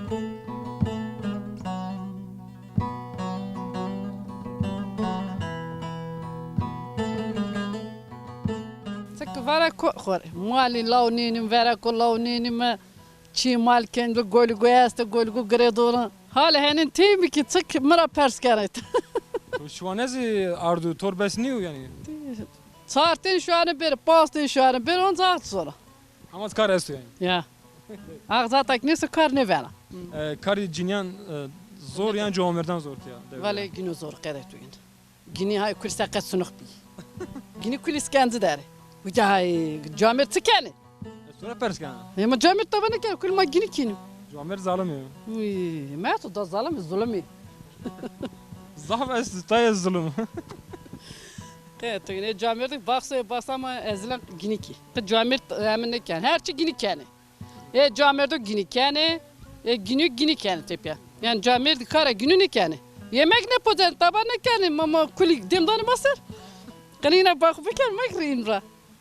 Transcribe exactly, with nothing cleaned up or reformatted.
Çik vera ku xo rê. Malî law nênîme, vera ku law nênîme. Çî mal kendo, golî go este, golî go girêdona. Hale henin teymi ki çik mi ra pers kenê. Şiwane zî ardu tor bes nîyo yanî. Çar tên şiwane bêrê, panc tên şiwane bêrê, onca axt zor a. Ama kar esto yanî. Ya. Axt zaten nêse kar nêvena. E, karê cinîyan, e, zor yanî, ciwamêrdan zor tiya? Vale, gîno zor qede tu yin. Gînî hay kulî seqet sunux bî. Gînî kulî skencî der. Uca hay camêrd çi kenê? Ez to ra pers kena. Ema camêrd taba nêkenê, kulî ma gînî kînî. Camêrd zalim ê. Uy, ma to da zalim ê, zulum ê. Zaf ez tayê zulum. Qe to yine camêrd baxsê baxsa ma ez îlan gînî kî. Qe camêrd emin nêken. Her çi gînî kenê. E, camêrdo gînî kenê, e, gînî, gînî kenê tepîya. Yanî camêrdî kara gînî nêkenê. Yemek nêpocenê, taba nêkenê, ma, ma kulî dem danê ma ser. Qenî îna baxu biken, mek rîn ra.